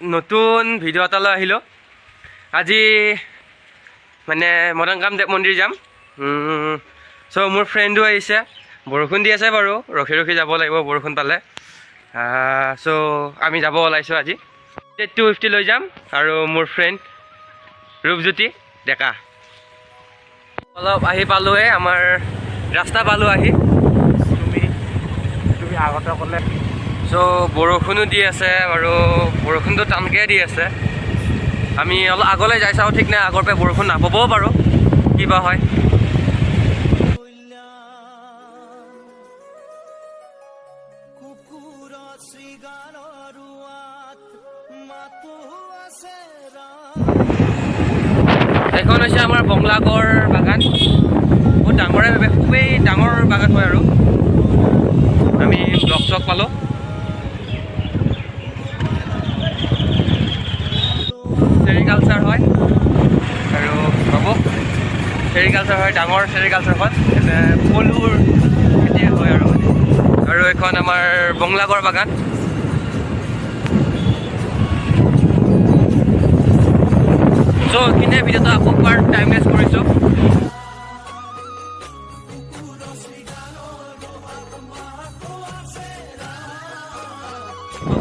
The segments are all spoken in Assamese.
নতুন ভিডিঅ' এটালৈ আহিলোঁ। আজি মানে মদন কামদেৱ মন্দিৰ যাম। চ' মোৰ ফ্ৰেণ্ডো আহিছে। বৰষুণ দি আছে বাৰু, ৰখি ৰখি যাব লাগিব বৰষুণ পালে। চ' আমি যাব ওলাইছোঁ আজি। 250 লৈ যাম আৰু মোৰ ফ্ৰেণ্ড ৰূপজ্যোতি ডেকা। অলপ আহি পালোঁৱে, আমাৰ ৰাস্তা পালোঁ আহি। তুমি তুমি আগতে ক'লে। চ' বৰষুণো দি আছে আৰু বৰষুণটো টানকৈ দি আছে। আমি অলপ আগলৈ যাই চাওঁ, ঠিক নাই আগৰ পৰা বৰষুণ নাপাবও পাৰোঁ, কিবা হয়। এইখন হৈছে আমাৰ বংলাগড় বাগান। বহুত ডাঙৰে, খুবেই ডাঙৰ বাগান হয়। আৰু আমি ব্লক চক পালোঁ। চেৰিকালচাৰ হয় আৰু হ'ব, চেৰিকালচাৰ হয়, ডাঙৰ চেৰিকালচাৰখন। ইয়াতে পলুৰ খেতি হয় আৰু মানে। আৰু এইখন আমাৰ বংলাগড় বাগান। চ' এইখিনিয়ে ভিডিঅ'টো আকৌ এবাৰ টাইমলেছ কৰিছোঁ।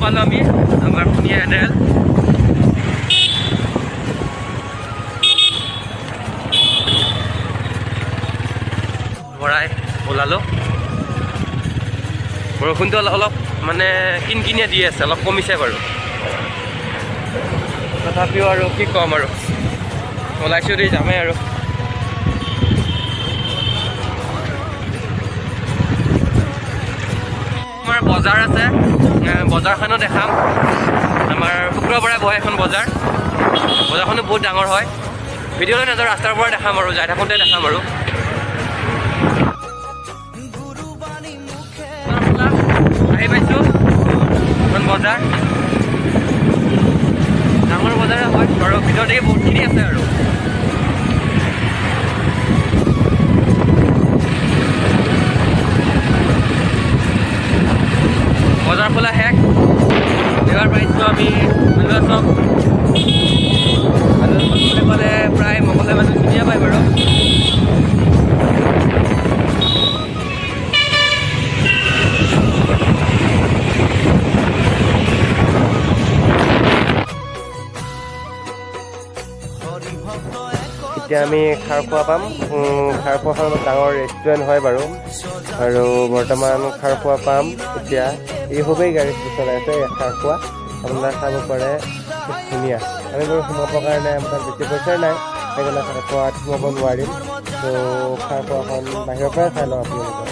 পালোঁ আমি আমাৰ ধুনীয়া জেনেৰেল। ভৰাই ওলালোঁ। বৰষুণটো অলপ অলপ মানে কিনকিনীয়া দি আছে, অলপ কমিছে বাৰু। তথাপিও আৰু কি ক'ম আৰু, ওলাইছোঁ দেই, যামেই আৰু। আমাৰ বজাৰ আছে, বজাৰখনো দেখাম। আমাৰ শুক্ৰবাৰে বহে এখন বজাৰ। বজাৰখনো বহুত ডাঙৰ হয়। ভিডিঅ'লৈ নাযাওঁ, ৰাস্তাৰ পৰা দেখাম আৰু যাই থাকোঁতে দেখাম। আৰু আহি পাইছোঁ এখন বজাৰ, ডাঙৰ বজাৰে হয় আৰু ভিতৰত দেখি বহুতখিনি আছে। আৰু বজাৰ খোলা শেষ। এইবাৰ পাইছোঁ আমি হালোৱা চক। হালোৱা চক বুলি ক'লে প্ৰায় মঙলদৈ মানুহ চিনিয়ে পায় বাৰু। এতিয়া আমি খাৰখোৱা পাম। খাৰখোৱাখন অলপ ডাঙৰ ৰেষ্টুৰেণ্ট হয় বাৰু। আৰু বৰ্তমান খাৰখোৱা পাম এতিয়া। এই সবেই গাড়ী চলাই আছে। এই খাৰখোৱা আপোনালোকে খাব পাৰে, খুব ধুনীয়া। আমি বাৰু সোমাবৰ কাৰণে আমাৰ তাত বেছি পইচা নাই, সেইকাৰণে খাৰখোৱাত সোমাব নোৱাৰিম। ত' খাৰখোৱাখন বাহিৰৰ পৰাই চাই লওক আপোনালোকে।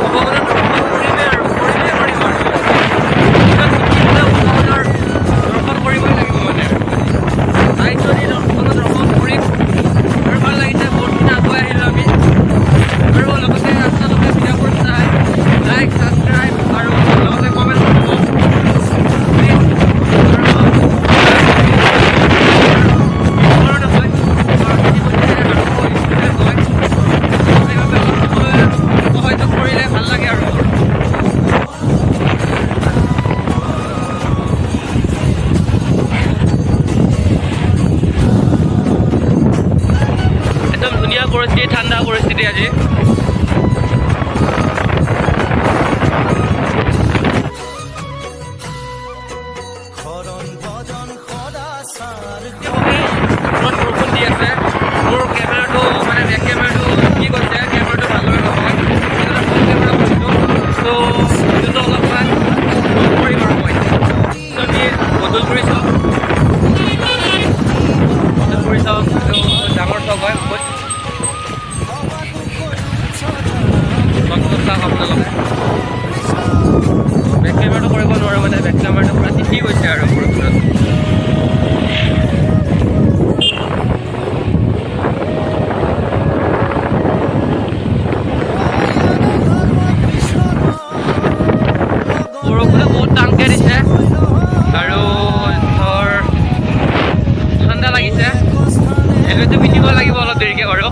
ভগৱানৰ দৰ্শন কৰিমেই আৰু কৰিমেই কৰিম আৰু ভগৱানৰ দৰ্শন কৰিবই লাগিব। মানে আহিছোঁ আজি ভগৱানৰ দৰ্শন কৰিম আৰু ভাল লাগিছে। বহুতখিনি আগুৱাই আহিলোঁ আমি। আৰু লগতে আপোনালোকে ভিডিঅ'বোৰ চাই লাইক, ছাবস্ক্ৰাইব আৰু লগতে কমেণ্ট কৰিব প্লিজ। আৰু নহয়, ইতিমধ্যে আৰম্ভ হয়, সেইবাবে অলপ সকলোৱে সহযোগ কৰিলে ভাল লাগে। আৰু একদম ধুনীয়া পৰিস্থিতি, ঠাণ্ডা পৰিস্থিতি আজি। বৰষুণ দি আছে। মোৰ কেমেৰাটো মানে বেক কেমেৰাটো কি কৈছে, কেমেৰাটো ভালদৰে নহয়, সেইকাৰণে ফ্ৰণ্ট কেমেৰা কৰিছোঁ। ত' ভিডিঅ'টো অলপমান কৰিম আৰু মই। আমি বদলপুৰি চক, বদলপুৰি চক, এইটো ডাঙৰ চক হয় বহুত। চকটো চাওক আপোনালোকে। বেক কেমেৰাটো কৰিব নোৱাৰোঁ, মানে বেক কেমেৰাটো পূৰা তিতি গৈছে আৰু বৰষুণত। বৰষুণো বহুত টানকৈ দিছে আৰু ধৰ ঠাণ্ডা লাগিছে। হেলমেটটো পিন্ধিব লাগিব অলপ দেৰিকৈ বাৰু।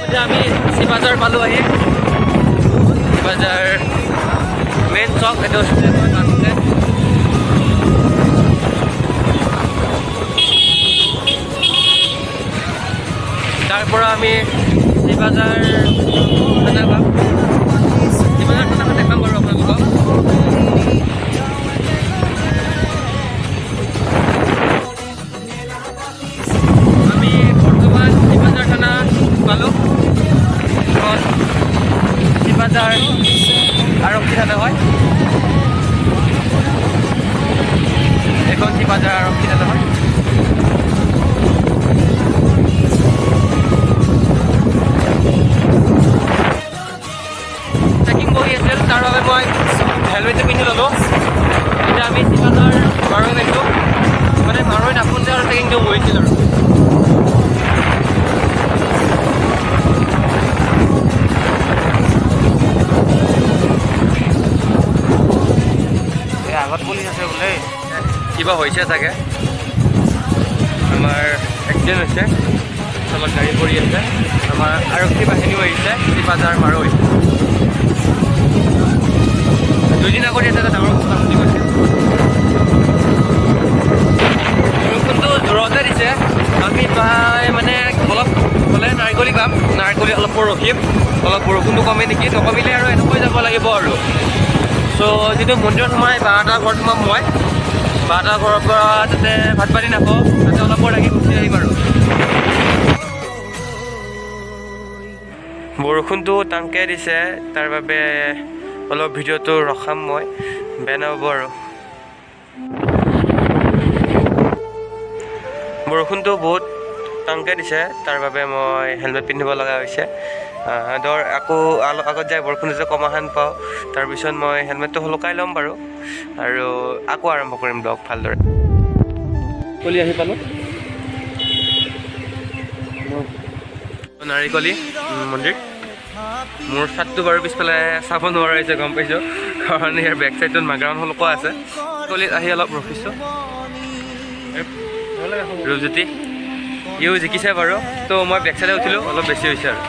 এতিয়া আমি চিপাঝাৰ পালোঁ আহি। চিপাঝাৰ মেইন চক এইটো, বাছ ষ্টেণ্ড। তাৰ পৰা আমি চিপাঝাৰ থানা পাম। চিপাঝাৰ থানাখন দেখাম বাৰু আপোনালোকক। আমি বৰ্তমান চিপাঝাৰ থানা পালোঁ। এখন চিপাঝাৰ আৰক্ষী থানা হয়। এখন চিপাঝাৰ আৰক্ষী থানা হয়। চেকিং বহি আছিল, তাৰ বাবে মই হেলমেটটো পিন্ধি ল'লোঁ। এতিয়া আমি চিপাঝাৰ মাৰৈ পাইছোঁ। মানে মাৰৈ নাপোতে আৰু চেকিংটো বহিছিল আৰু। এই আগত পুলিচ আছে বোলে। কিবা হৈছে চাগে, আমাৰ এক্সিডেণ্ট হৈছে, তলত গাড়ী পৰি আছে। আমাৰ আৰক্ষী বাহিনীও আহিছে। চিপাঝাৰ মাৰৈ, 2 দিন আগত ইয়াতে এটা ডাঙৰ ঘটনা ঘটি গৈছে। বৰষুণটো জোৰতে দিছে। আমি প্ৰায় মানে অলপ গ'লে নাৰিকলি পাম। নাৰিকলি অলপ পৰ ৰখিম, অলপ বৰষুণটো কমে নেকি। নকমিলে আৰু এনেকৈ যাব লাগিব আৰু। চ' যিটো মন্দিৰত সোমাই 12টা ঘৰত সোমাম মই। 12টা ঘৰৰ পৰা তাতে ভাত পানী নাখাওঁ, তাতে অলপ পৰ লাগি গুচি আহিম আৰু। বৰষুণটো টানকৈ দিছে, তাৰ বাবে অলপ ভিডিঅ'টো ৰখাম মই, বেয়া নাপাব আৰু। বৰষুণটো বহুত টানকৈ দিছে, তাৰ বাবে মই হেলমেট পিন্ধিব লগা হৈছে। ধৰ আকৌ আগত যাই বৰষুণটো কমা হেন পাওঁ, তাৰপিছত মই হেলমেটটো সলকাই ল'ম বাৰু আৰু আকৌ আৰম্ভ কৰিম ব্লগ ভালদৰে। কলি আহি পালোঁ, নাৰিকলি মন্দিৰ। মোৰ চাটটো বাৰু পিছফালে চাব নোৱাৰা হৈছে, গম পাইছোঁ, কাৰণ ইয়াৰ বেক চাইডটোত মাগাৰাম সলকোৱা আছে। কলিত আহি অলপ ৰখিছোঁ। ৰূপজ্যোতি ইও জিকিছে বাৰু। তো মই বেক চাইডে উঠিলোঁ, অলপ বেছি হৈছে আৰু।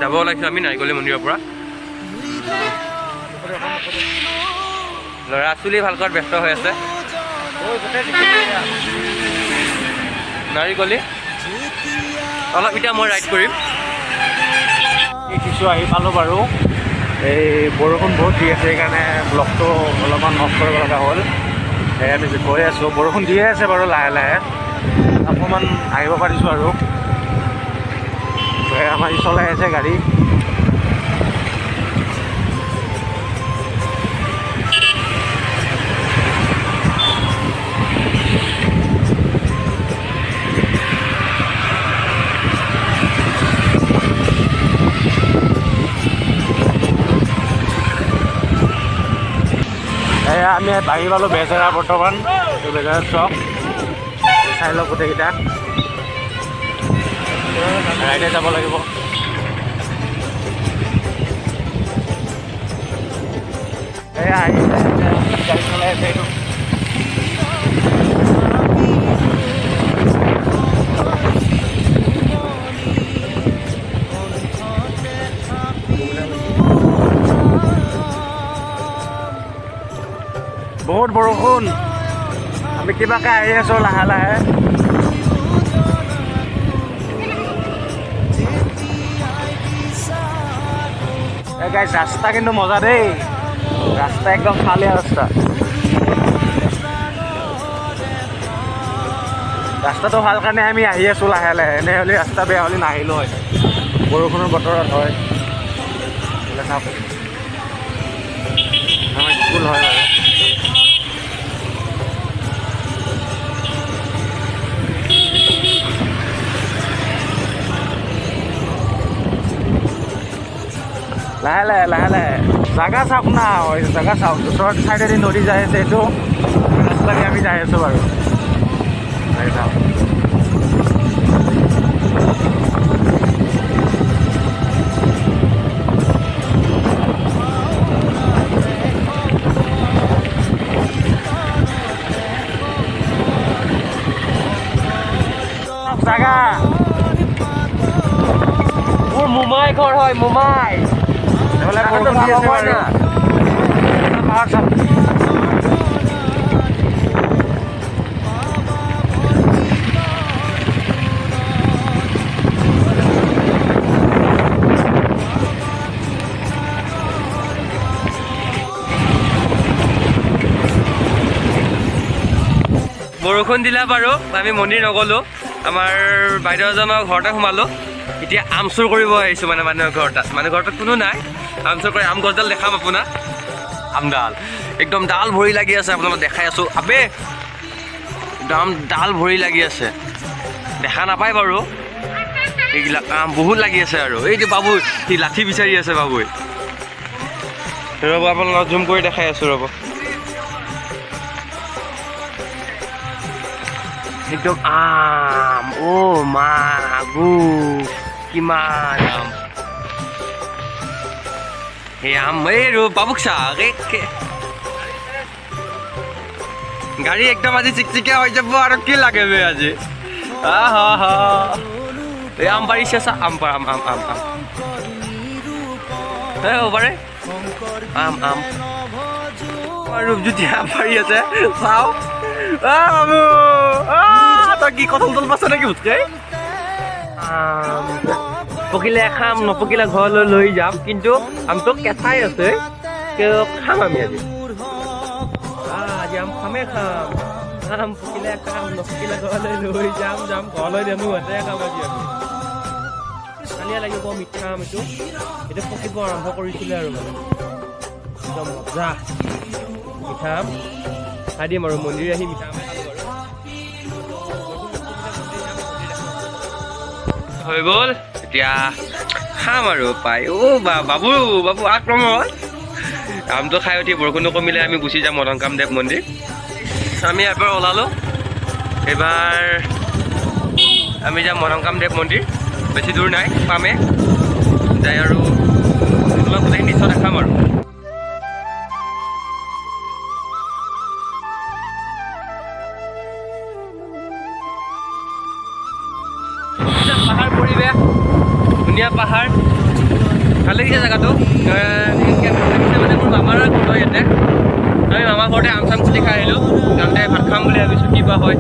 যাব ওলাইছোঁ আমি নাৰিকলি মন্দিৰৰ পৰা। ল'ৰা ছোৱালী ভাল কৰাত ব্যস্ত হৈ আছে। নাৰিকলি অলপ এতিয়া মই ৰাইড কৰিম। কিছু আহি পালোঁ বাৰু। এই বৰষুণ বহুত দি আছে, সেইকাৰণে ব্লগটো অলপমান অফ কৰিব লগা হ'ল। এই আমি গৈ আছোঁ, বৰষুণ দিয়ে আছে বাৰু, লাহে লাহে অকণমান আহিব পাৰিছোঁ আৰু। এই আমাৰ ই চলাই আছে গাড়ী। এয়া আমি আহি পালোঁ বেজেৰা বৰ্তমান। এইটো বেজেৰা চক, চাই লওক গোটেইকেইটা। ৰাইডে যাব লাগিব। এয়া আহিছে, গাড়ী চলাই আছে এইটো। বহুত বৰষুণ, আমি কিবাকে আহি আছোঁ লাহে লাহে। এই গাইজ, ৰাস্তা কিন্তু মজা দেই। ৰাস্তা একদম খালীয়া ৰাস্তা। ৰাস্তাটো ভাল কাৰণে আমি আহি আছোঁ লাহে লাহে। এনে হ'লে ৰাস্তা বেয়া হ'লে নাহিলোঁ হয়। বৰষুণৰ বতৰত হয়। এইফালে চাওক, আমাৰ স্কুল হয় বাৰু। লাহে লাহে লাহে লাহে। জাগা চাওক না, জাগা চাওক। ওচৰত চাইডেদি নদী যাই আছে, এইটো ৰাস্তা দি আমি যাই আছোঁ বাৰু। এই চাওক। জাগা। মোৰ মোমাই ঘৰ হয়, মোমাই। এইফালে বৰষুণ দি আছে বাৰু। পাহাৰ চাপ। বৰষুণ দিলা বাৰু, আমি মন্দিৰ নগ'লোঁ, আমাৰ বাইদেউ এজনৰ ঘৰতে সোমালোঁ। এতিয়া আম চুৰ কৰিব আহিছোঁ মানে মানুহৰ ঘৰ তাত, মানুহ ঘৰটোত কোনো নাই। আম চুৰ কৰি আম গছডাল দেখাম আপোনাক। আমডাল একদম ডাল ভৰি লাগি আছে, আপোনালোক দেখাই আছোঁ। আবে একদম ডাল ভৰি লাগি আছে, দেখা নাপায় বাৰু। এইবিলাক আম বহুত লাগি আছে। আৰু এইটো বাবু সি লাঠি বিচাৰি আছে বাবুৱে। ৰ'ব, আপোনালোকক জুম কৰি দেখাই আছোঁ, ৰ'ব। একদম আম, অ' মা গো, কিমান আম! এই আম, এই বাবুক চা। গাড়ী একদম আজি চিকচিকীয়া হৈ যাব আৰু কি লাগে বে আজি। আহ হা হা, এই আম পাৰিছে চা, আম পাৰ, আম আম আম আম। এই হ'ব পাৰে আম আম। ৰূপজ্যোতি আম পাৰি আছে, চাওঁ। বাবু, তই কি কঁঠাল তল পাইছ নেকি ভুতকে? পকিলে খাম, নপকিলে ঘৰলৈ লৈ যাম। কিন্তু আমটো কেঁচাই আছে, খাম আমি আজি। আজি আম খামেই খাম। আম পকিলে খাম, নপকিলে ঘৰলৈ লৈ যাম। যাম ঘৰলৈ জানো হাতে খাম আজি আমি। কালিয়া লাগিব মিঠা আম এইটো। এইটো পকিব আৰম্ভ কৰিছিলে আৰু মানে একদম মজা মিঠা আম খাই দিম। আৰু মন্দিৰ আহি মিঠা আমে খালোঁ বাৰু। হৈ গ'ল, এতিয়া খাম আৰু পাই। অ' বা বাবু, বাবু আক্ৰমণ। আমটো খাই উঠি বৰষুণো কমিলে আমি গুচি যাম মদন কামদেৱ মন্দিৰ। আমি ইয়াৰ পৰা ওলালোঁ, এইবাৰ আমি যাম মদন কামদেৱ মন্দিৰ। বেছি দূৰ নাই, পামে যাই আৰু অলপ গোটেইখিনি দৃশ্য দেখাম। আৰু পাহাৰ পৰিৱেশ, ধুনীয়া পাহাৰ, ভাল লাগিছে জেগাটো। বিশেষকৈ ভাল লাগিছে মানে মোৰ মামাৰ ঘৰ হয় ইয়াতে। আমি মামাৰ ঘৰতে আম চাম কুটি খাই আহিলোঁ। যাওঁতে ভাত খাম বুলি ভাবিছোঁ, কি বা হয়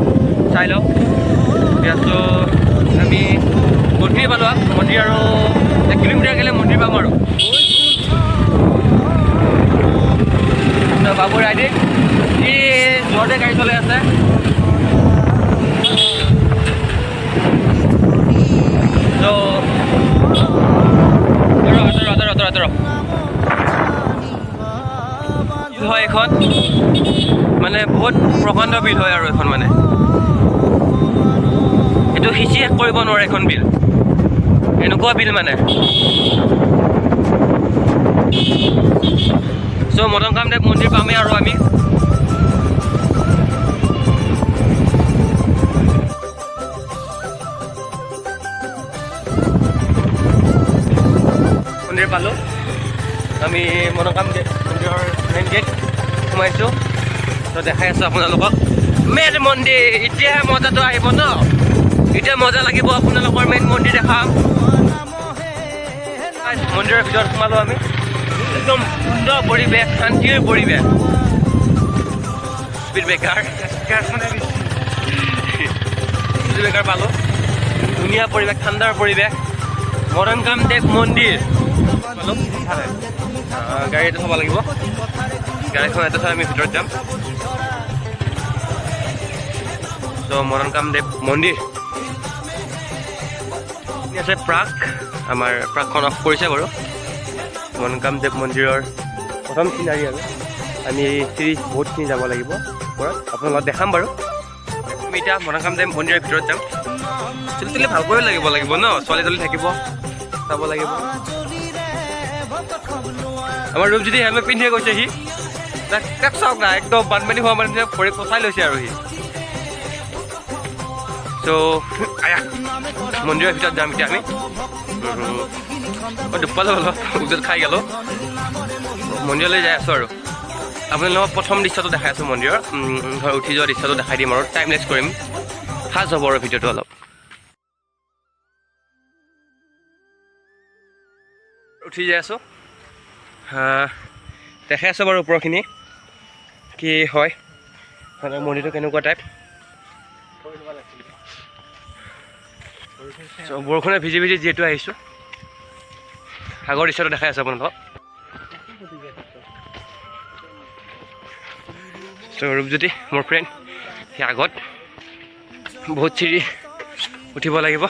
চাই লওঁ। এতিয়া আমি মন্দিৰ পালোঁ। মন্দিৰ আৰু 1 কিলোমিটাৰ গ'লে মন্দিৰ পাম। আৰু বাবু ৰাইডিং, ই জোৰতে গাড়ী চলাই আছে। ত' ৰ ৰ ৰ ৰ বিল হয় এইখন, মানে বহুত প্ৰকাণ্ড বিল হয়। আৰু এইখন মানে এইটো সিঁচি শেষ কৰিব নোৱাৰে এখন বিল, এনেকুৱা বিল মানে। চ' মদন কামদেৱ মন্দিৰ পামেই আৰু আমি। মন্দিৰ পালোঁ আমি। মনকাম মন্দিৰৰ মেইন গেট সোমাইছোঁ। তো দেখাই আছোঁ আপোনালোকক মেইন মন্দিৰ। এতিয়াহে মজাটো আহিব ন, এতিয়া মজা লাগিব আপোনালোকৰ। মেইন মন্দিৰ দেখাম। মন্দিৰৰ ভিতৰত সোমালোঁ আমি। একদম সুন্দৰ পৰিৱেশ, শান্তিৰ পৰিৱেশ। স্পীড ব্ৰেকাৰ, স্পীড ব্ৰেকাৰ পালোঁ। ধুনীয়া পৰিৱেশ, ঠাণ্ডাৰ পৰিৱেশ। মদন কামদেৱ মন্দিৰ পালোঁ। গাড়ী এটা থ'ব লাগিব। গাড়ীখন এটা থৈ আমি ভিতৰত যাম। ত' মদন কামদেৱ মন্দিৰ আছে প্ৰাক, আমাৰ প্ৰাকখন অফ কৰিছে বাৰু। মদন কামদেৱ মন্দিৰৰ প্ৰথম চিনাৰী আৰু আমি চিৰি বহুতখিনি যাব লাগিব ওপৰত, আপোনালোকক দেখাম বাৰু। আমি এতিয়া মদন কামদেৱ মন্দিৰৰ ভিতৰত যাম। চুলি তুলি ভালকৈ লাগিব লাগিব ন, ছোৱালী তোৱালী থাকিব, চাব লাগিব। আমাৰ ৰূপজ্যোতি হেলমেট পিন্ধিয়ে গৈছে সি। তাক তাক চাওক না, একদম বানপানী হোৱা মানুহ, ভৰি পচাই লৈছে আৰু সি। চ' আয়া, মন্দিৰৰ ভিতৰত যাম এতিয়া আমি। দুখ পালোঁ অলপ, উজত খাই গ'লোঁ। মন্দিৰলৈ যাই আছোঁ আৰু আপোনালোকক প্ৰথম দৃশ্যটো দেখাই আছোঁ। মন্দিৰৰ ধৰ উঠি যোৱা দৃশ্যটো দেখাই দিম আৰু টাইম লেছ কৰিম, ফাষ্ট হ'ব আৰু ভিডিঅ'টো অলপ। উঠি যাই আছোঁ। দেখাই আছোঁ বাৰু ওপৰখিনি কি হয়, মানে মন্দিৰটো কেনেকুৱা টাইপ। চ' বৰষুণে ভিজি ভিজি যিহেতু আহিছোঁ, আগৰ দৃশ্যটো দেখাই আছোঁ আপোনালোকক। চ' ৰূপজ্যোতি মোৰ ফ্ৰেণ্ড, সেই আগত বহুত চিৰি উঠিব লাগিব।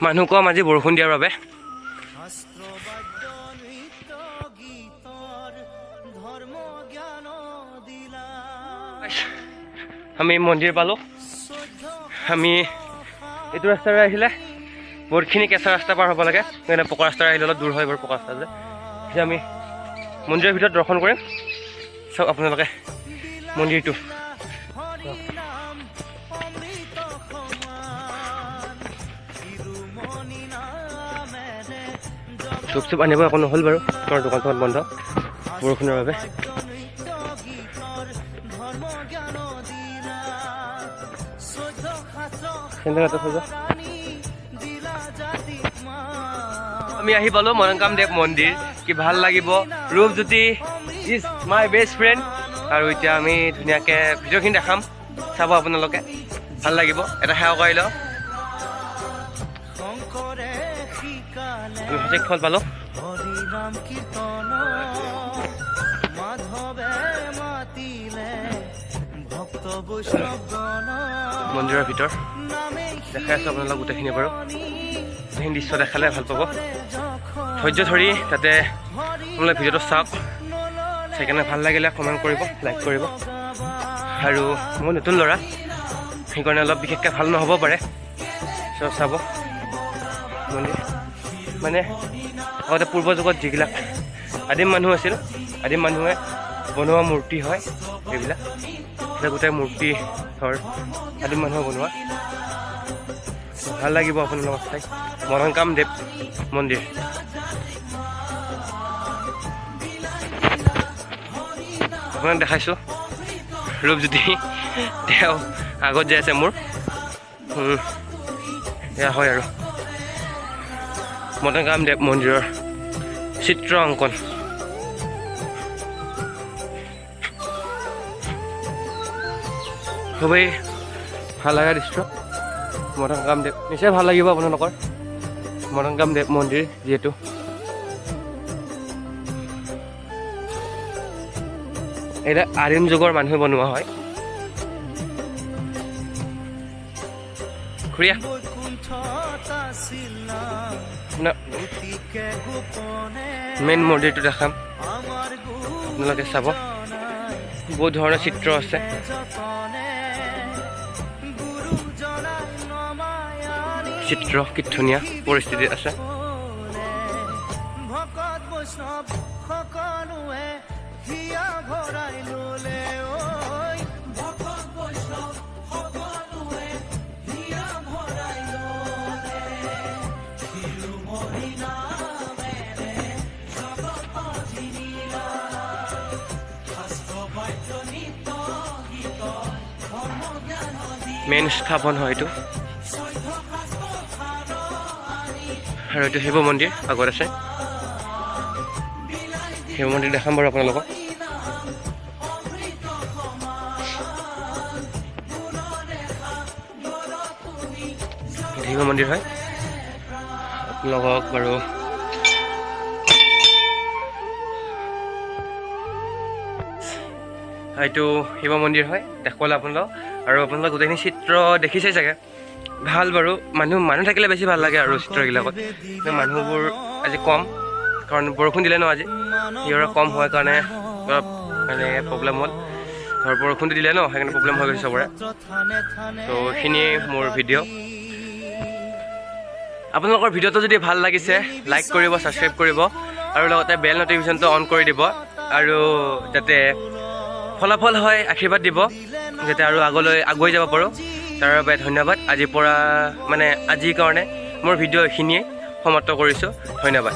মানুহ কম আজি বৰষুণ দিয়াৰ বাবে। আমি মন্দিৰ পালোঁ। আমি এইটো ৰাস্তাৰে আহিলে বহুতখিনি কেঁচা ৰাস্তা পাৰ হ'ব লাগে, সেইকাৰণে পকা ৰাস্তাৰে আহিলে অলপ দূৰ হয় বাৰু পকা ৰাস্তাতে। এতিয়া আমি মন্দিৰৰ ভিতৰত দৰ্শন কৰিম। চাওক আপোনালোকে মন্দিৰটো। ধূপ চুপ আনিব একো নহ'ল বাৰু, কাৰণ দোকান চোকান বন্ধ বৰষুণৰ বাবে। আমি আহি পালোঁ মদনকামদেৱ মন্দিৰ। কি ভাল লাগিব। Rupjyoti is my best friend. আৰু এতিয়া আমি ধুনীয়াকৈ ভিডিঅ'খিনি দেখাম, চাব আপোনালোকে, ভাল লাগিব। এটা সেৱা কৰি লওঁ। আমি সঠিক ফল পালোঁ। মন্দিৰৰ ভিতৰ দেখাই আছোঁ আপোনালোক গোটেইখিনি বাৰু। গোটেইখিনি দৃশ্য দেখালে ভাল পাব। ধৈৰ্য ধৰি তাতে আপোনালোকে ভিডিঅ'টো চাওক, সেইকাৰণে ভাল লাগিলে কমেণ্ট কৰিব, লাইক কৰিব। আৰু মই নতুন ল'ৰা, সেইকাৰণে অলপ বিশেষকৈ ভাল নহ'ব পাৰে। চ' চাব মন্দিৰ মানে আগতে পূৰ্ব যুগত যিবিলাক আদিম মানুহ আছিল, আদিম মানুহে বনোৱা মূৰ্তি হয় এইবিলাক। গোটেই মূৰ্তি ধৰ আদিম মানুহে বনোৱা। ভাল লাগিব আপোনালোকক চাই মদনকামদেৱ মন্দিৰ। আপোনাক দেখাইছোঁ ৰূপজ্যোতি, তেওঁ আগত যাই আছে মোৰ। এয়া হয় আৰু মদনকামদেৱ মন্দিৰৰ চিত্ৰ অংকন। খুবেই ভাল লগা দৃশ্য মদনকামদেৱ। নিশ্চয় ভাল লাগিব আপোনালোকৰ মদনকামদেৱ মন্দিৰ যিহেতু। এইবিলাক আদিম যুগৰ মানুহে বনোৱা হয়। খুৰীয়া মেইন মন্দিৰটো দেখাম, আপোনালোকে চাব। বহুত ধৰণৰ চিত্ৰ আছে। চিত্ৰ কি ধুনীয়া পৰিস্থিতিত আছে। মেইন স্থাপন হয় এইটো। আৰু এইটো শিৱ মন্দিৰ আগত আছে। শিৱ মন্দিৰ দেখাম বাৰু আপোনালোকক। শিৱ মন্দিৰ হয় আপোনালোকক বাৰু। এইটো শিৱ মন্দিৰ হয়, দেখুৱালে আপোনালোকক। আৰু আপোনালোক গোটেইখিনি চিত্ৰ দেখিছেই চাগে। ভাল বাৰু, মানুহ থাকিলে বেছি ভাল লাগে আৰু চিত্ৰবিলাকত। মানুহবোৰ আজি কম, কাৰণ বৰষুণ দিলে ন আজি, সিহঁতৰ কম হোৱাৰ কাৰণে অলপ মানে প্ৰব্লেম হ'ল। ধৰ বৰষুণটো দিলে ন, সেইকাৰণে প্ৰব্লেম হৈ গৈছে চবৰে। ত' এইখিনিয়ে মোৰ ভিডিঅ'। আপোনালোকৰ ভিডিঅ'টো যদি ভাল লাগিছে লাইক কৰিব, ছাবস্ক্ৰাইব কৰিব, আৰু লগতে বেল ন'টিফিকেশ্যনটো অন কৰি দিব। আৰু যাতে ফলাফল হয় আশীৰ্বাদ দিব, যাতে আৰু আগলৈ আগুৱাই যাব পাৰোঁ, তাৰ বাবে ধন্যবাদ। আজিৰ পৰা মানে আজিৰ কাৰণে মোৰ ভিডিঅ' এইখিনিয়ে সমাপ্ত কৰিছোঁ। ধন্যবাদ।